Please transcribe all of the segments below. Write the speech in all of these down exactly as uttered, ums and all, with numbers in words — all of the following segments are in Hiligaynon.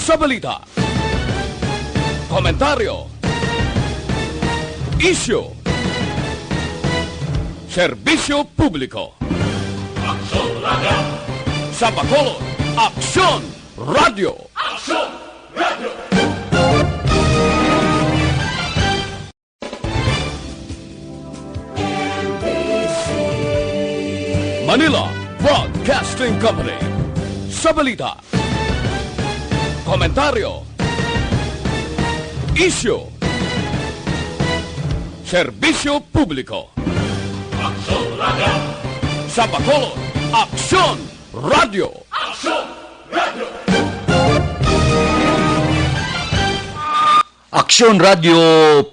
Sa balita, komentaryo, isyu, serbisyo publiko. Aksyon Radio! Sa Bacolod, Aksyon Radio! Aksyon Radio! Manila Broadcasting Company. Sa balita, komentaryo, isyu, serbisyo publiko. Aksyon Radio! Sa Bacolod, Aksyon Radio! Aksyon Radio! Aksyon Radio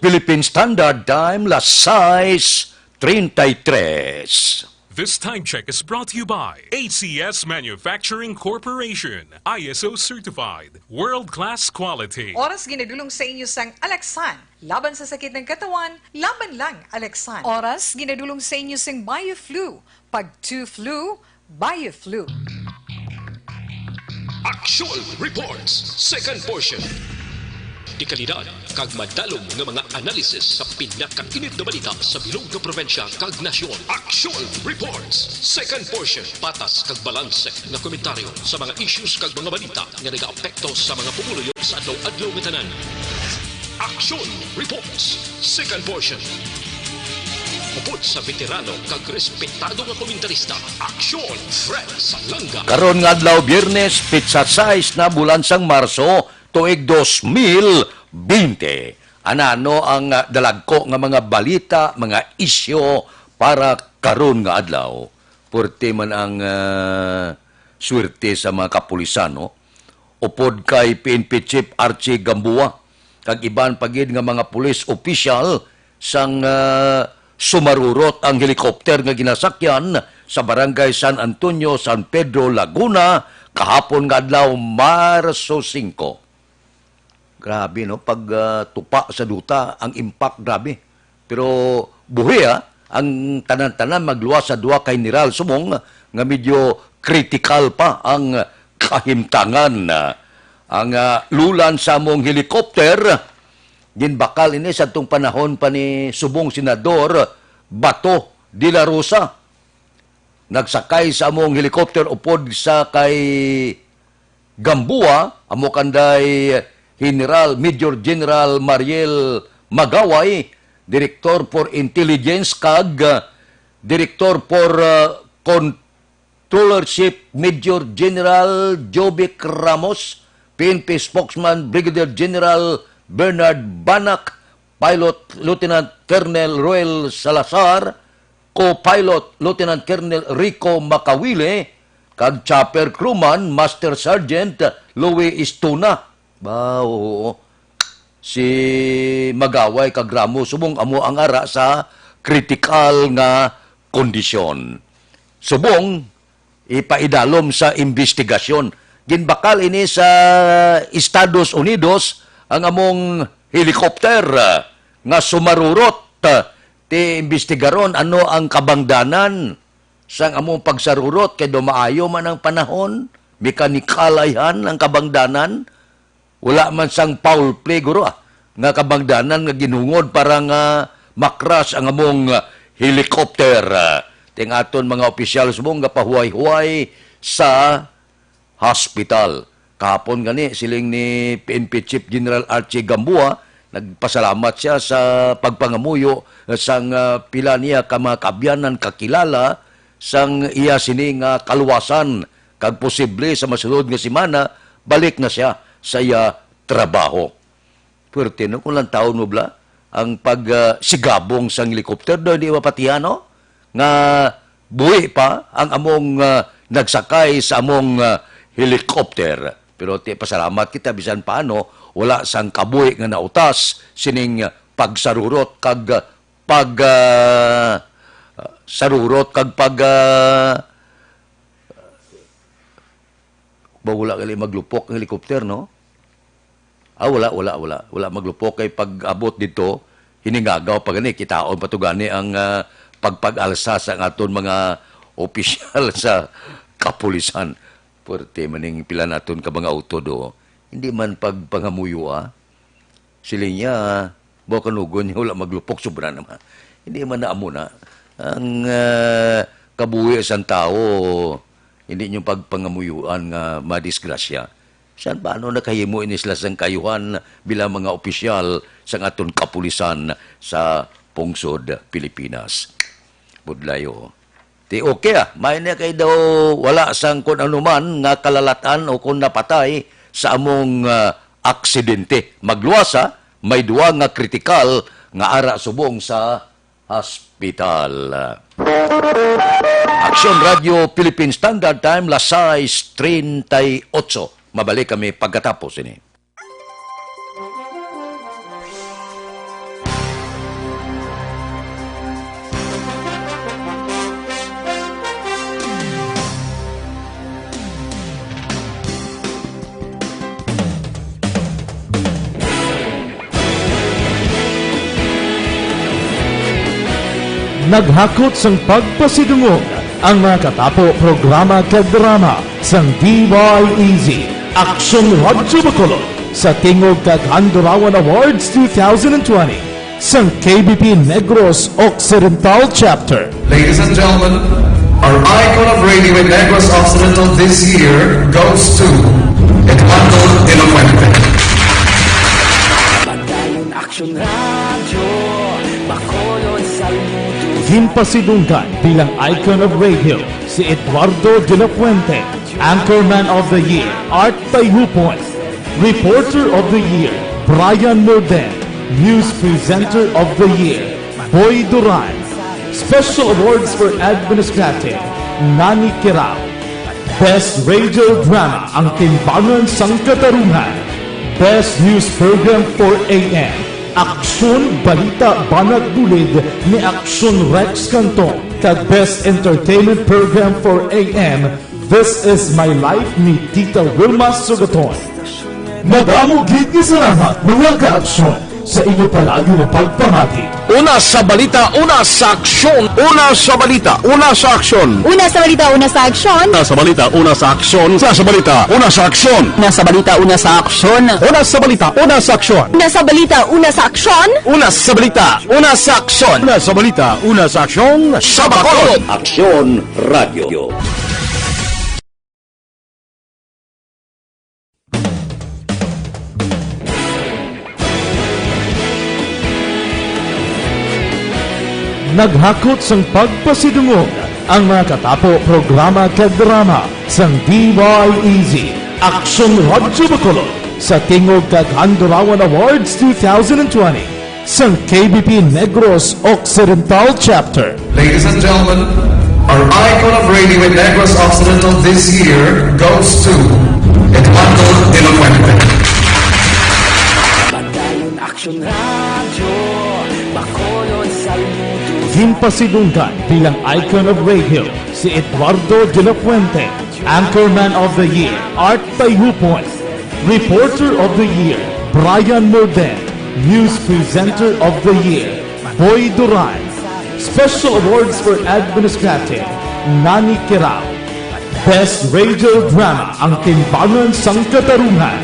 Philippine Standard Time, las sais treinta y tres. This time check is brought to you by A C S Manufacturing Corporation, I S O certified, world-class quality. Oras ginadulong sa inyo sang Alaksan. Laban sa sakit ng katawan, laban lang Alaksan. Oras ginadulong sa inyo sang Bioflu. Pag two flu, Bioflu. Aksyon Reports, second portion. Dekalidad kag madalom nga mga analysis sa pinakainit nga balita sa bilog nga probinsya kag nasyon. Aksyon Reports, second portion. Patas kag balanse nga komentaryo sa mga issues kag mga balita nga nagaapekto sa mga pumuluyo sa adlaw-adlaw nga tanan. Aksyon Reports, second portion. Upod sa veterano kag respetado nga komentarista, Aksyon Fred Salanga. Karon nga adlaw, Biyernes, petsa sais na, bulan sang Marso, tuig dos mil bente. Anano ang, ah, dalagko nga mga balita, mga isyu para karon nga adlaw? Puwerte man ang, ah, swerte sa mga kapulisan, no? Upod kay P N P Chief Archie Gamboa kag iban pa gid nga mga police official sang, ah, sumarurot ang helicopter nga ginasakyan sa Barangay San Antonio, San Pedro, Laguna, kahapon nga adlaw, Marso singko. Grabe, no? Pag, ah, tupa sa duta, ang impact, grabe. Pero buhi, ah, ang tanan-tanan magluwas sa duha ka general, subong nga medyo critical pa ang kahimtangan. Ang, ah, lulan sa among helicopter, ginbakal ini sa atong panahon pa ni subong Senador Bato de la Rosa. Nagsakay sa among helicopter upod sa kay Gamboa, amo kanday General, Major General Mariel Magaway, Director for Intelligence, kag, uh, Director for, uh, Controllership, Major General Jovic Ramos, P N P Spokesman Brigadier General Bernard Banac, Pilot Lieutenant Colonel Roel Salazar, Co-pilot, Lieutenant Colonel Rico Macawile, kag chopper crewman, Master Sergeant Louie Istuna. Ba, oo. Si Magaway kag Ramos, subong amo ang ara sa kritikal nga kondisyon. Subong, ipaidalom sa imbestigasyon. Ginbakal ini sa Estados Unidos ang among helicopter, ah, nga sumarurot. Ah, ti imbestigaron ano ang kabangdanan sang among pagsarurot, kay daw maayo man ang panahon, mekanikal ayhan ang kabangdanan. Wala man sang foul play, guro, ah, nga kabangdanan nga ginhungod para nga ma-crash ang among, ah, helicopter. Ah, ting aton mga opisyal subong gapahuway-huway sa hospital. Kahapon gani, siling ni P N P Chief General Archie Gamboa, nagpasalamat siya sa pagpangamuyo sang, ah, pila niya ka mga kaabyanan, kakilala, sang iya sini nga kaluwasan, kag posible sa masunod nga semana, balik na siya sa iya trabaho. Puwerte, no? Kung lantawon mo bala, ang pag, ah, sigabong sang helicopter, daw hindi mapatihan, no? Nga buhi pa ang among, ah, nagsakay sa among, ah, helicopter. Pero ti, pasalamat kita, bisan paano, wala sang kabuhi nga nautas sining, ah, pagsarurot kag, ah, pag, ah, sarurot kag pag, ah, ba, wala gali maglupok ang helicopter, no? Ah, wala, wala, wala. Wala maglupok kay pag-abot dito, hiningagaw pa gani, kitaon pa to gani ang, ah, pagpag-alsa sa aton mga opisyal sa kapulisan. Puwerte man ning pila naton ka mga utod, oh. Hindi man pagpangamuyo, ah. Siling niya, "Baw kanugon niya, wala maglupok, sobra naman." Hindi man na amo na. Ang, ah, kabuhi sang tawo, hindi niyo pagpangamuyuan nga madisgrasya. San paano nakahimo ini sila sang kaayuhan bilang mga opisyal sang aton kapulisan sa pungsod Pilipinas? Budlayo. Ti okay, ah, may na kay daw wala sang kun ano man nga kalalatan o kun napatay sa among, ah, aksidente. Magluwas, ah, may duwa nga kritikal nga ara subong sa hospital. Aksyon Radio Philippine Standard Time, las sais treinta y ocho. Mabalik kami pagkatapos ini. Naghakot sang pagpasidungog ang mga katapo programa kag drama sang D Y E Z, Aksyon Radyo Bacolod, sa tingog kag Handurawan Awards two thousand twenty, sang K B P Negros Occidental Chapter. Ladies and gentlemen, our icon of radio in Negros Occidental this year goes to Eduardo de la Fuente. Padayon Aksyon Radyo, Bacolod, saludo. Ginpasidunggan bilang icon of radio si Eduardo de la Fuente, Anchorman of the Year, Art Tayhupon, Reporter of the Year, Brian Morden, News Presenter of the Year, Boy Duran, Special Awards for Administrative, Nani Kirao, Best Radio Drama, Ang Timbangan sang Katarungan, Best News Program four A M, Aksyon Balita Banat Bulid ni Aksyon Rex Canton, kag Best Entertainment Program four A M, This Is My Life ni Tita Wilma Sugaton. Madamo gid nga salamat, mga ka-aksyon, sa inyo palagi nga pagpamati. Una sa balita, una sa aksyon. Una sa balita, una sa aksyon. Una sa balita, una sa aksyon. Una sa balita, una sa aksyon. Una sa balita, una sa aksyon. Una sa balita, una sa aksyon. Una sa balita, una sa aksyon. Una sa balita, una sa aksyon. Una sa balita, una sa aksyon. Una sa balita, una sa aksyon. Sa Bacolod. Aksyon Radio. Naghakot sang pagpasidungog ang mga katapo programa kag drama sang D Y E Z, Aksyon Radyo Bacolod, sa tingog kag Handurawan Awards two thousand twenty. Sang K B P Negros Occidental Chapter. Ladies and gentlemen, our icon of radio in Negros Occidental this year goes to Eduardo de la Fuente. Padayon Aksyon Radyo, Bacolod, saludo. Ginpasidunggan bilang icon of radio si Eduardo de la Fuente, Anchorman of the Year, Art Tayhupon, Reporter of the Year, Brian Morden, News Presenter of the Year, Boy Duran, Special Awards for Administrative, Nani Kirao, Best Radio Drama, Ang Timbangan sang Katarungan,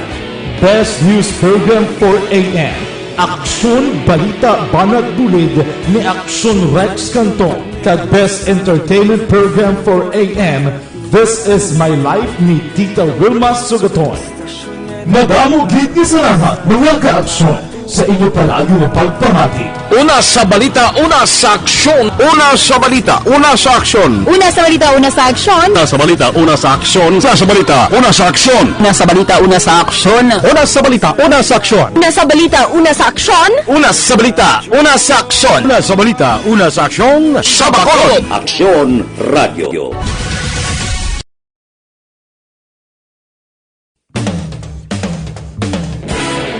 Best News Program four A M, Aksyon Balita Banat Bulid ni Aksyon Rex Canton, kag Best Entertainment Program four A M, This Is My Life ni Tita Wilma Sugaton. Madamo gid nga salamat, mga ka-aksyon, sa inyo palagi nga pagpamati. Una sa balita, una sa aksyon. Una sa balita, una sa aksyon. Una sa balita, una sa aksyon. Una sa balita, una sa aksyon. Una sa balita, una sa aksyon. Una sa balita, una sa aksyon. Una sa balita, una sa aksyon. Una sa balita, una sa aksyon. Una sa balita, una sa aksyon. Una sa balita, una sa aksyon. Sa Bacolod. Aksyon Radio.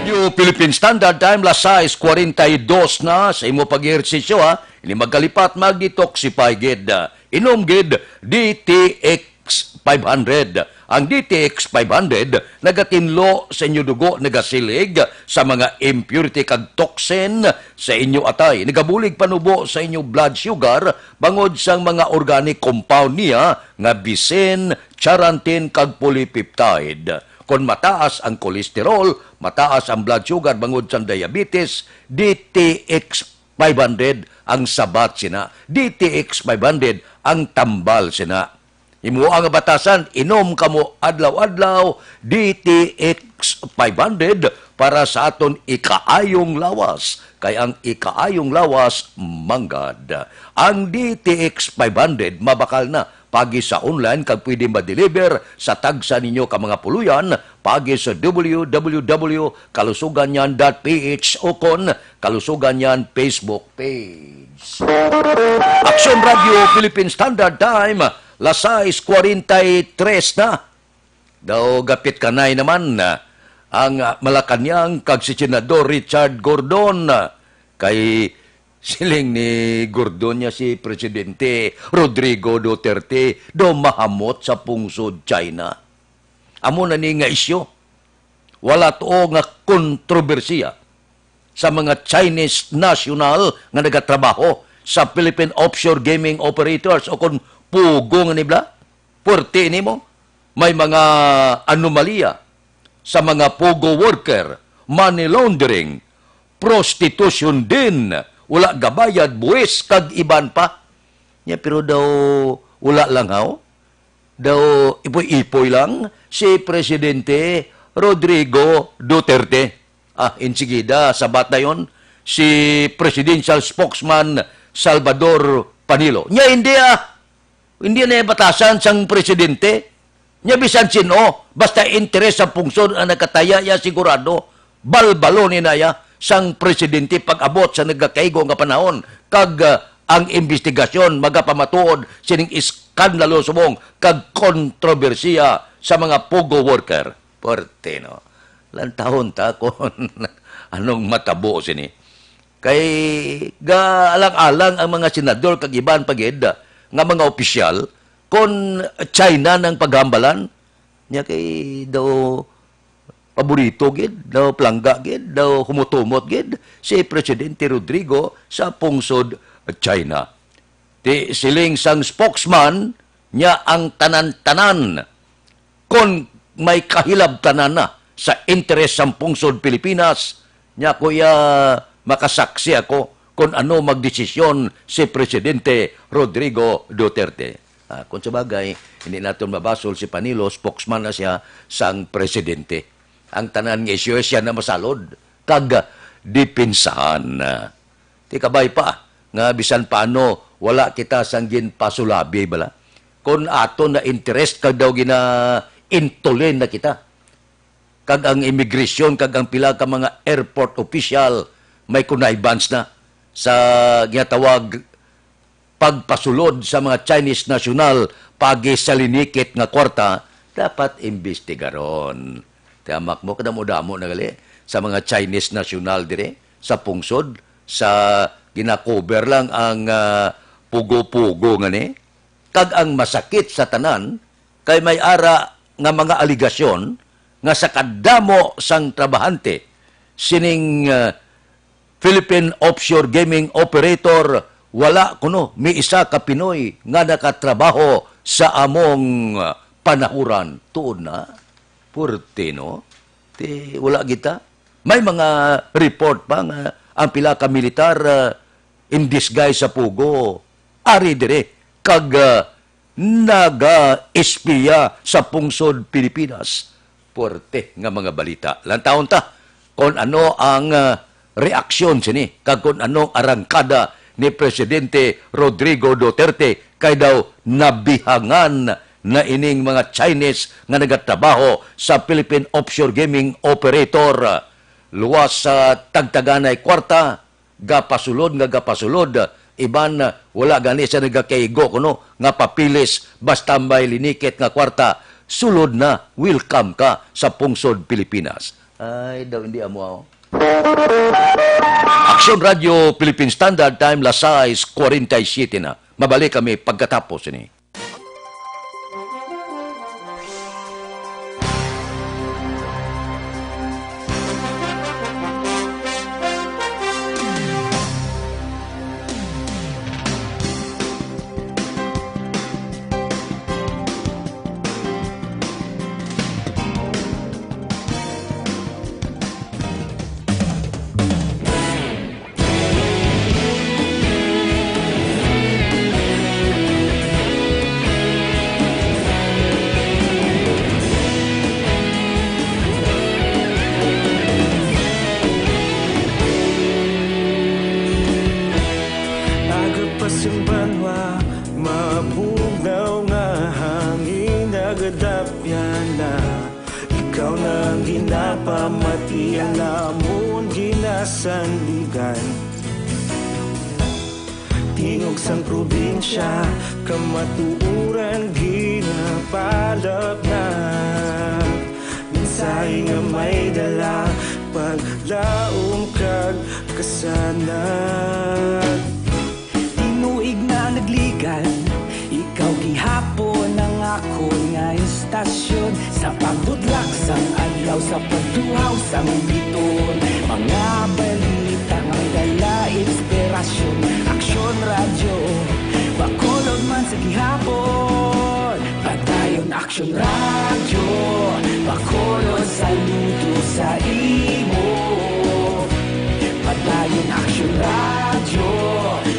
Radio Philippine Standard Time, las sais cuarenta y dos na. Sa imo pag-ehersisyo, ha, ini magkalipat, mag-detoxify gid. Inom gid D T X five hundred. Ang D T X five hundred nagatinlo sa inyo dugo, nagasilig sa mga impurity kag toxin sa inyo atay, nagabulig panubo sa inyo blood sugar bangod sang mga organic compound niya nga bisin, charantin, kag polypeptide. Kon mataas ang kolesterol, mataas ang blood sugar bangod sang diabetes, D T X five hundred ang sabat sina. D T X five hundred ang tambal sina. Himoa nga batasan, inom kamo adlaw-adlaw D T X five hundred para sa aton ikaayong lawas, kay ang ikaayong lawas manggad. Ang D T X five hundred mabakal na pagi sa online kag pwede ma-deliver sa tagsa ninyo ka mga puloy-an pagi sa W W W kalusuganyan dot P H o kon Kalusuganyan Facebook page. Aksyon Radio Philippine Standard Time, las sais cuarenta y tres na. Daw gapit kanay naman, ah, ang, ah, Malacañang kag si Senador Richard Gordon, ah, kay siling ni Gordon niya si Presidente Rodrigo Duterte daw mahamot sa pungsod China. Amo na ni nga isyu. Wala tuo nga kontrobersiya sa mga Chinese national nga nagatrabaho sa Philippine Offshore Gaming Operators o kon POGO nga nibla. Puwerte nimo. May mga anomalya sa mga POGO worker, money laundering, prostitution din, wala gabayad, buwis, kag iban pa. Nya, pero daw wala lang, haw? Daw ipoy-ipoy lang si Presidente Rodrigo Duterte. Ah, insigida, sabat dayon si Presidential Spokesman Salvador Panilo. Nya, hindi, ah. Hindi na batasan sang presidente. Nya bisan sin-o, basta interes sa pungsod ang nakataya, ya sigurado, balbalon ni naya sang presidente pag-abot sa nagakaigo nga panahon, kag, ah, ang imbestigasyon magapamatuod sining iskandalo subong kag kontrobersiya sa mga POGO worker. Puwerte, no? Lantawon ta kon anong matabo sini. Kay gaalang-alang ang mga senador kag iban pa gid nga mga opisyal kon China nang paghambalan. Nya kay daw paborito gid, daw palangga gid, daw humot-humot gid si Presidente Rodrigo sa pungsod China. Ti siling sang spokesman, nya ang tanan-tanan kon may kahilabtanan na sa interes sang pungsod Pilipinas, nya kuya, makasaksi ako kon ano magdesisyon si Presidente Rodrigo Duterte. Ah, kung sa bagay, hindi naton mabasol si Panilo, spokesman na siya sang presidente. Ang tanan nga isyu siya na masalod kag depensahan. Ti kabay pa nga bisan paano wala kita sang ginpasulabi bala. Kon aton na interest kag daw gina-intulin na kita. Kag ang immigration kag ang pila ka mga airport official may connivance na sa ginatawag pagpasulod sa mga Chinese national pagi sa linikit nga kwarta, dapat imbestigaron. Tiamak mo, kadamo-damo na gali sa mga Chinese national dire sa pungsod, sa ginakober lang ang, ah, pugo-pugo nga ni. Kag ang masakit sa tanan, kay may ara nga mga aligasyon nga sa kadamo sang trabahante sining, ah, Philippine offshore gaming operator, wala kuno may isa ka Pinoy nga nakatrabaho sa among, ah, panahuran. Tuod na, puwerte, no? Ti, wala kita. May mga report pa nga ang pila ka militar, ah, in disguise sa pugo, ari dire, kag, ah, naga-espiya sa pungsod Pilipinas. Puwerte nga mga balita. Lantawon ta kon ano ang, ah, reaksyon sini kag kon anong arangkada ni Presidente Rodrigo Duterte, kay daw nabihangan na ining mga Chinese nga nagatrabaho sa Philippine offshore gaming operator. Luwas sa tagtaganay kwarta, gapasulod nga gapasulod. Iban, wala gani sa nagakaigo kuno nga papilis, basta may linikit nga kwarta, sulod na, welcome ka sa pungsod Pilipinas. Ay, daw hindi amo, oh. Aksyon Radio Philippine Standard Time, las sais cuarenta y siete na. Mabalik kami pagkatapos ini. Matialamon ginasandigan, tingog sang probinsya, kamatuoran ginapalapnag. Mensahe nga may dala, paglaom kag kasanag. Tinuig na nagligan, ikaw gihapon ang akon nga istasyon. Sa pagbutlak sang adlaw, sa pagtuhaw sang bituon, mga balita nga may dala inspirasyon. Aksyon Radyo, Bacolod man sa gihapon. Padayon Aksyon Radyo, Bacolod, saludo sa imo. Padayon Aksyon Radyo,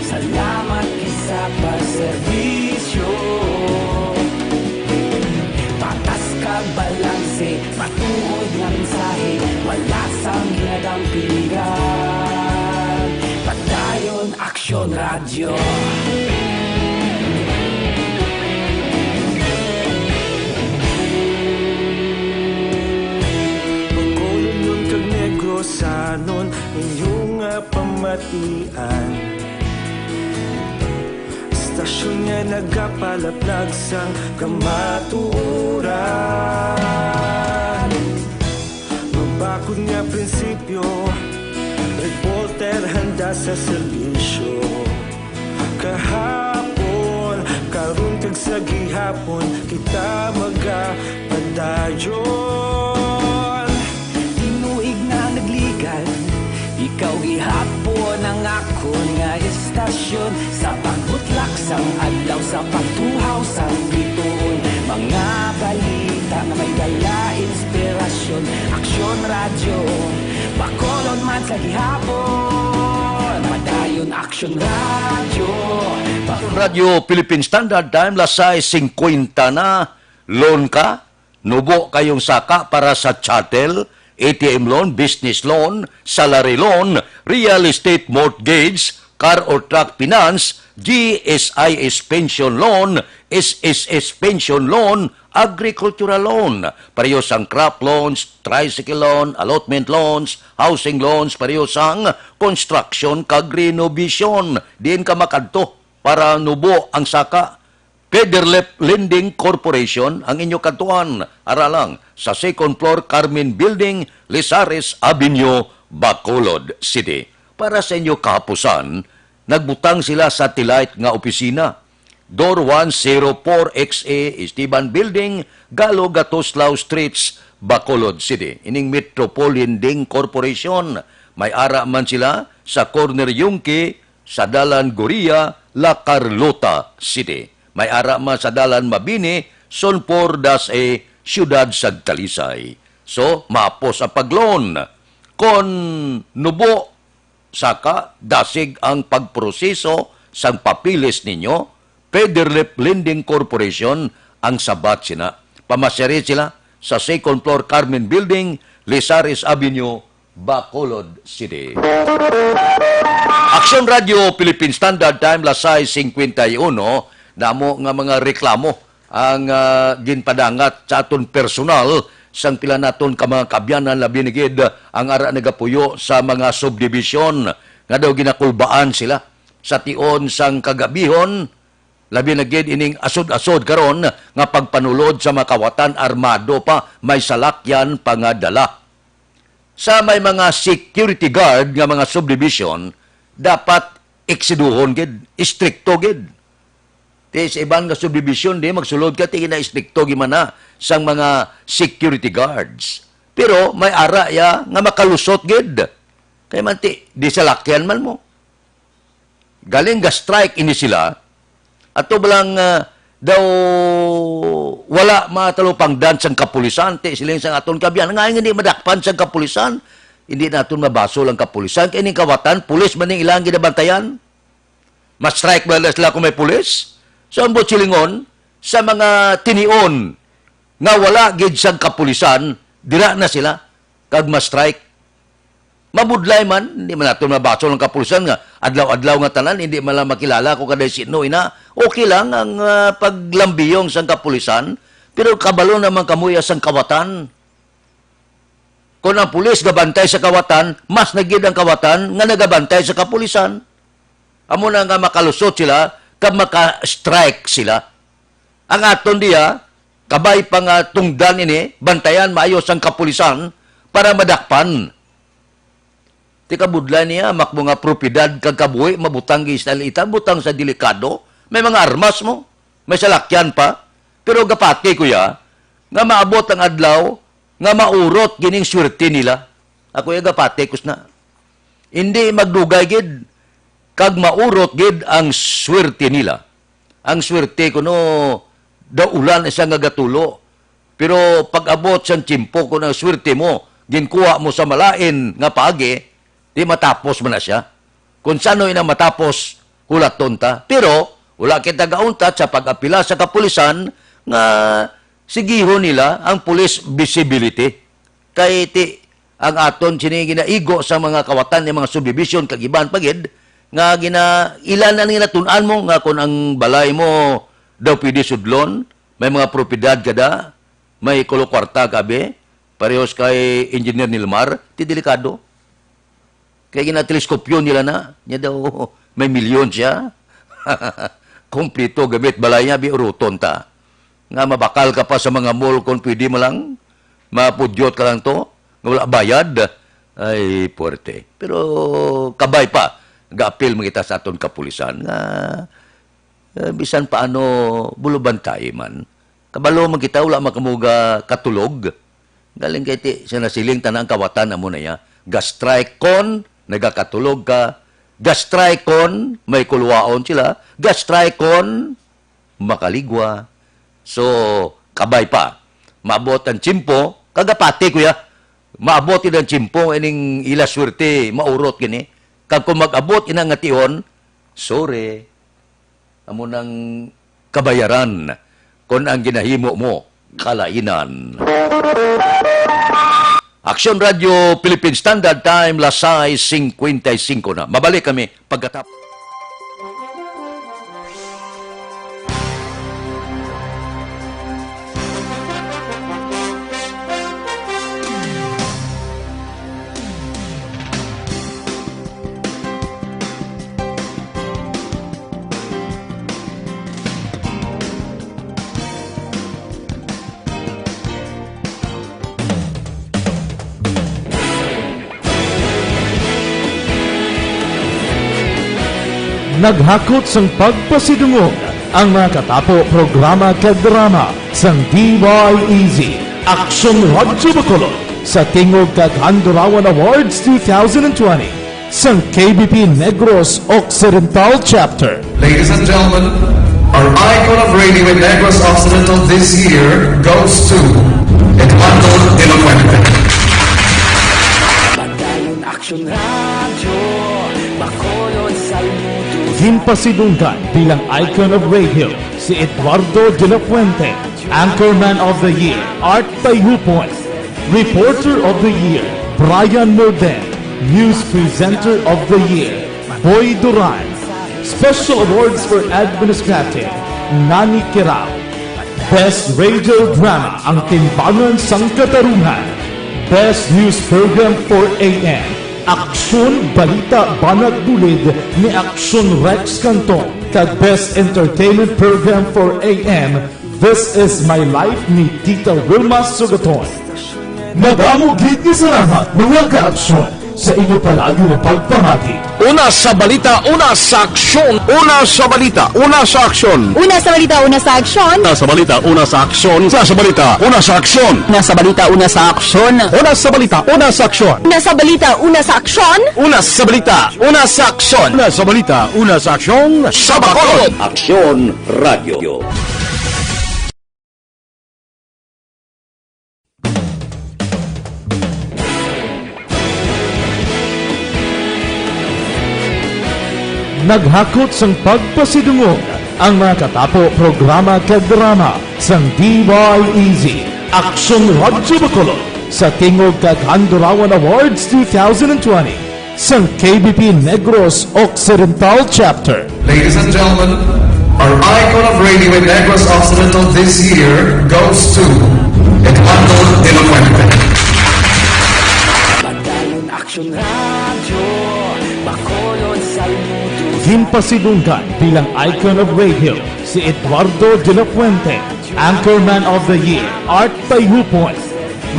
salamat gid sa pagserbisyo. Patas kag balanse, matuod nga mensahe, wala sang ginadampigan. Padayon Aksyon Radyo. Bacolodnon kag Negrosanon, inyo nga pamatian. Istasyon nga nagapalaplag sang kamatuoran. Mabakod nga prinsipyo, reporter handa sa serbisyo. Kahapon, karon kag sa gihapon, kita magapadayon. Tinuig na nagligan, ikaw gihapon ang akon nga istasyon. Sa pagbutlak sang adlaw, sa pagtuhaw sang bituon, mga balita nga may dala inspirasyon. Aksyon Radyo, Bacolod man sa gihapon. Padayon Aksyon Radyo, Bacolod. Radyo Philippine Standard Time, las sais singkwenta na. Loan ka? Nubo kayong saka para sa chattel, A T M loan, business loan, salary loan, real estate mortgage, car or truck finance, G S I S pension loan, S S S pension loan, agricultural loan, pareho sang crop loans, tricycle loan, allotment loans, housing loans, pareho sang construction kag renovation. Diin ka makadto para nubo ang saka? Federlip Lending Corporation ang inyo kadtuan. Ara lang sa second floor, Carmen Building, Lizares Avenue, Bacolod City. Para sa inyo kahapusan, nagbutang sila satellite nga opisina. Door one zero four X A, Esteban Building, Galo, Gatoslao Streets, Bacolod City. Ining Metropol Lending Corporation, may ara man sila sa corner Yungque, sa Dalan Goria, La Carlota City. May ara man sa Dalan Mabini, Sulphur, Das A, Siyudad sa Talisay. So, mapos ang pag-loan. Kon nubo, saka dasig ang pagproseso sang papeles ninyo, Federlip Lending Corporation ang sabat sina. Pamasyari sila sa second floor, Carmen Building, Lizares Avenue, Bacolod City. Aksyon Radyo Philippine Standard Time, las sais singkwenta y uno, damo nga mga reklamo ang, ah, ginpadangat sa aton personal sang pila naton ka mga kaabyanan, labi na gid ang ara nagapuyo sa mga subdivision nga daw ginakulbaan sila sa tion sang kagabihon, labi na gid ining asod-asod karon nga pagpanulod sa mga kawatan, armado pa, may salakyan pa nga dala. Sa may mga security guard nga mga subdivision, dapat eksiduhon gid, istrikto gid. Ti sa iban nga subdivision, di magsulod ka, ti gina-istrikto gid man na sang mga security guards. Pero may ara ya nga makalusot gid. Kay man ti, di salakyan man mo. Galing ga-strike ini sila. Ato ba lang, ah, daw wala matalupangdan sang kapulisan, ti siling sang aton kaabyan. Nga hindi madakpan sang kapulisan, hindi naton mabasol ang kapulisan. Kay ning kawatan, pulis man ning ilang ginabantayan. Ma-strike ba na sila kung may pulis? So, ang buot silingon, sa mga tinion nga wala gid sang kapulisan, dira na sila, kag ma-strike. Mabudlay man, hindi man naton mabasol ang kapulisan nga adlaw-adlaw nga tanan, hindi man lang makilala kung kaday sino ina. Okay lang ang, ah, paglambiyong sang kapulisan, pero kabalo naman kamo iya sang kawatan. Kung ang pulis gabantay sa kawatan, mas na gid ang kawatan nga nagabantay sa kapulisan. Amo na nga makalusot sila kag maka-strike sila. Ang aton diya, kabay pa nga tungdan ini, bantayan maayo sang kapulisan para madakpan. Ti kabudlay niya, amo nga propiedad kag kabuhi, mabutang gid sa litan, butang sa delikado. May mga armas mo, may salakyan pa. Pero gapati ko ya, nga maabot ang adlaw, nga maurot gining swerte nila. Ako ya gapati ko na. Hindi magdugay gid, kag maurot gid ang swerte nila. Ang swerte kuno daw ulan isa nga gatulo. Pero pag-abot sang tiyempo, kung ang swerte mo, ginkuha mo sa malain nga paagi, di matapos man na siya. Kung sano ina matapos, hulaton ta. Pero wala kita gauntat sa pag-apila sa kapulisan nga sigihon nila ang police visibility. Kay ti ang aton sini ginaigo sa mga kawatan ni mga subdivision kag iban pa gid nga gina-, ila na ni natun-an mo nga kung ang balay mo daw pwede sudlon, may mga propiedad ka da, may kulo kwarta ka, be, parehos kay Engineer Nilmar, ti delikado. Kay ginateleskopyo nila na, niya daw may milyon siya. Kompleto gamit balay niya, biuruton ta. Nga mabakal ka pa sa mga mall kung pwede mo lang, mapudyot ka lang to, nga wala bayad. Ay, puwerte. Pero kabay pa, ga-apil man kita sa aton kapulisan nga, eh, bisan paano, bulubantay man. Kabalo man kita, wala man kamo ga katulog. Galing kay ti, sa nasiling tanang kawatan amo na iya. Ga-strike kon nagakatulog ka. Ga-strike kon may kuluwaon sila. Ga-strike kon makaligwa. So, kabay pa. Maabot ang tiyempo, kagapati, kuya. Maabot gid ang tiyempo, ining ila swerte, maurot gini. Kag kung mag-abot ina nga tion, sorry. Amo nang kabayaran kon ang ginahimo mo kalainan. Aksyon Radio Philippine Standard Time, las sais cincuenta y cinco na. Mabalik kami pagkatapos. Naghakot sang pagpasidungog ang mga katapo programa kag drama sang D Y E Z, Aksyon Radyo Bacolod, sa Tingog kag Handurawan Awards two thousand twenty sang K B P Negros Occidental Chapter. Ladies and gentlemen, our icon of radio in Negros Occidental this year goes to Eduardo de la Fuente. Padayon Aksyon Radyo, Bacolod sa Luto. Ginpasidunggan bilang icon of radio si Eduardo de la Fuente, Anchorman of the Year, Art Tayupon, Reporter of the Year, Brian Morden, News Presenter of the Year, Boy Duran, Special Awards for Administrative, Nani Kirao, Best Radio Drama, Ang Timbangan sang Katarungan, Best News Program for A M, Aksyon Balita Banat Bulid ni Aksyon Rex Canton, kag Best Entertainment Program for A M, This Is My Life ni Tita Wilma Sugaton. Madamo gid nga salamat, mga kaaksyon, sa inyo palagi nga pagpamati. Una sa balita, una sa aksyon. Una sa balita, una sa aksyon. Una sa balita, una sa aksyon. Una sa balita, una sa aksyon. Una sa balita, una sa aksyon. Una sa balita, una sa aksyon. Una sa balita, una sa aksyon. Una sa balita, una sa aksyon. Una sa balita, una sa aksyon. Una sa balita, una sa aksyon. Sa Bacolod. Aksyon Radio. Naghakot sang pagpasidungog ang mga katapo programa kag drama sang D Y E Z, Aksyon Radyo Bacolod, sa Tingog kag Handurawan Awards two thousand twenty. Sang K B P Negros Occidental Chapter. Ladies and gentlemen, our icon of radio in Negros Occidental this year goes to Eduardo de la Fuente. Radyo Bacolod, saludo. Ginpasidunggan bilang icon of radio si Eduardo de la Fuente, Anchorman of the Year, Art Tayhupon,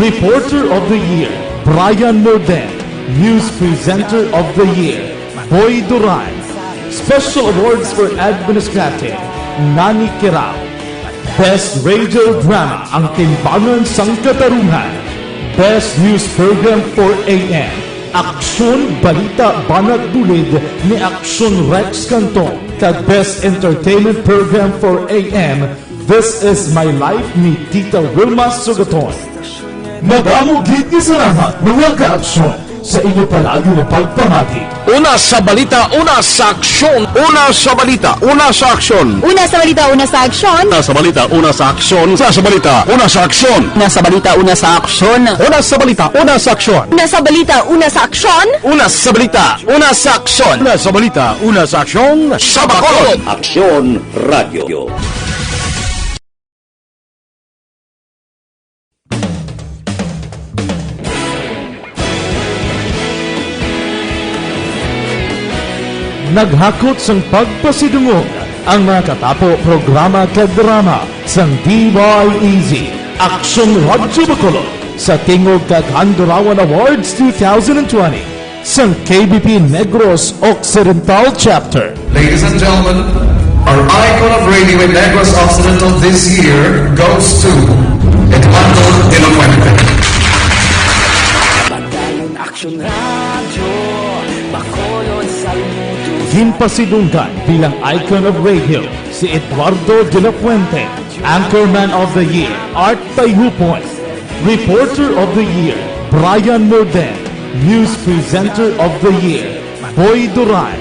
Reporter of the Year, Brian Morden, News Presenter of the Year, Boy Duran, Special Awards for Administrative, Nani Kirao, Best Radio Drama, Ang Timbangan sang Katarungan. Best News Program four A M, Aksyon, Balita, Banat Bulid ni Aksyon Rex Cantong, kag Best Entertainment Program four A M, This Is My Life ni Tita Wilma Sugaton. Madamo gid nga salamat, mga kaaksyon, sa inyo palagi nga pagpamati. Una sa balita, una sa aksyon. Una sa balita, una sa aksyon. Una sa balita, una sa aksyon. Una sa balita, una sa aksyon. Una sa balita, una sa aksyon. Una sa balita, una sa aksyon. Una sa balita, una sa aksyon. Una sa balita, una sa aksyon. Una sa balita, una sa aksyon. Una sa balita, una sa aksyon. Sa Bacolod. Aksyon Radio. Naghakot sang pagpasidungog ang mga katapo, programa kag drama sang D Y E Z, Aksyon Radyo Bacolod, sa tingog kag Handurawan Awards two thousand twenty sang K B P Negros Occidental Chapter. Ladies and gentlemen, our icon of radio in Negros Occidental this year goes to Eduardo de la Fuente. Aksyon Radyo Bacolod, saludo. Ginpasidunggan bilang icon of radio si Eduardo de la Fuente, Anchorman of the Year, Art Tayhupon, Reporter of the Year, Brian Morden, News Presenter of the Year, Boy Duran,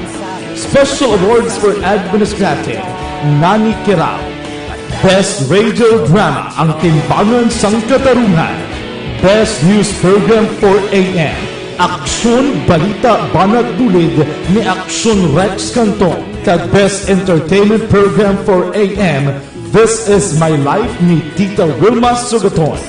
Special Awards for Administrative, Nani Kirao, Best Radio Drama, Ang Timbangan sang Katarungan, Best News Program four A M, Aksyon, Balita, Banat Bulid ni Aksyon Rex Cantong, kag Best Entertainment Program four A M, This Is My Life ni Tita Wilma Sugaton.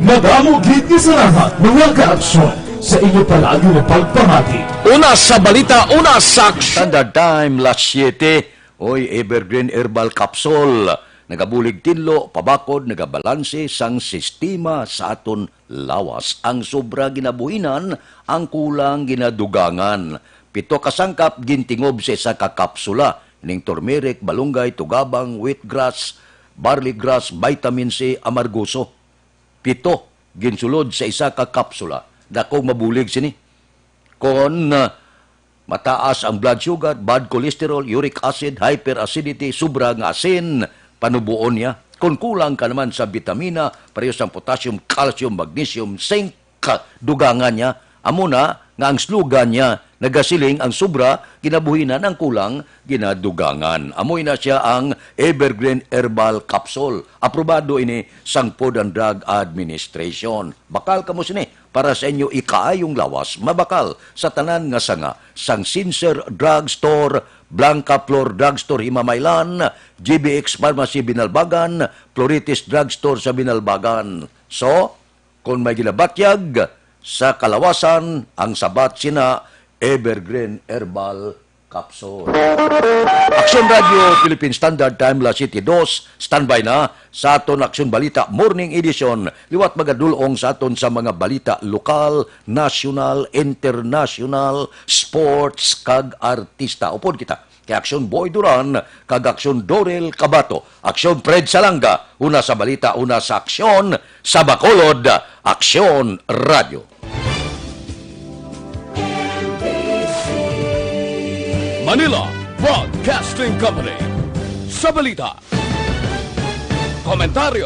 Madamo gid nga salamat, mga kaaksyon, sa inyo palagi nga pagpamati. Una sa balita, una sa aksyon. Standard Time, las siyete. Oy, Evergreen Herbal Capsule. Nagabulig tinlo, pabakod, nagabalanse sang sistema sa aton lawas. Ang sobra ginabuhinan, ang kulang ginadugangan. Pito ka sangkap gintingob sa isa ka kapsula, ning turmeric, balunggay, tugabang, wheatgrass, barley grass, vitamin C, amargoso. Pito ginsulod sa isa ka kapsula. Dakong mabulig sini. Kon, ah, mataas ang blood sugar, bad cholesterol, uric acid, hyperacidity, sobra nga asin, panuboon niya. Kon kulang ka naman sa bitamina, pareho sang potassium, calcium, magnesium, zinc, dugangan niya. Amo na nga ang slogan niya nagasiling, "Ang sobra ginabuhinan, ang kulang ginadugangan." Amoy na siya ang Evergreen Herbal Capsule. Aprobado ini sang Food and Drug Administration. Bakal kamo sini para sa inyo ikaayong lawas, mabakal sa tanan nga sanga, sang Sincere Drug Store, Blanca Flor Drug Store, Himamaylan, G B X Pharmacy, Binalbagan, Floritis Drug Store sa Binalbagan. So, kon may ginabatyag sa kalawasan, ang sabat sina Evergreen Herbal Capsule. Aksyon Radio Philippine Standard Time, las siyete dos, standby na sa aton Aksyon Balita Morning Edition. Liwat magadul-ong sa aton sa mga balita lokal, nasyonal, internasyonal, sports, kag artista. Upod kita kay Aksyon Boy Duran kag Aksyon Dorel Cabato. Aksyon Fred Salanga, una sa balita, una sa aksyon, sa Bacolod, Aksyon Radio. Manila Broadcasting Company. Sa balita, komentaryo,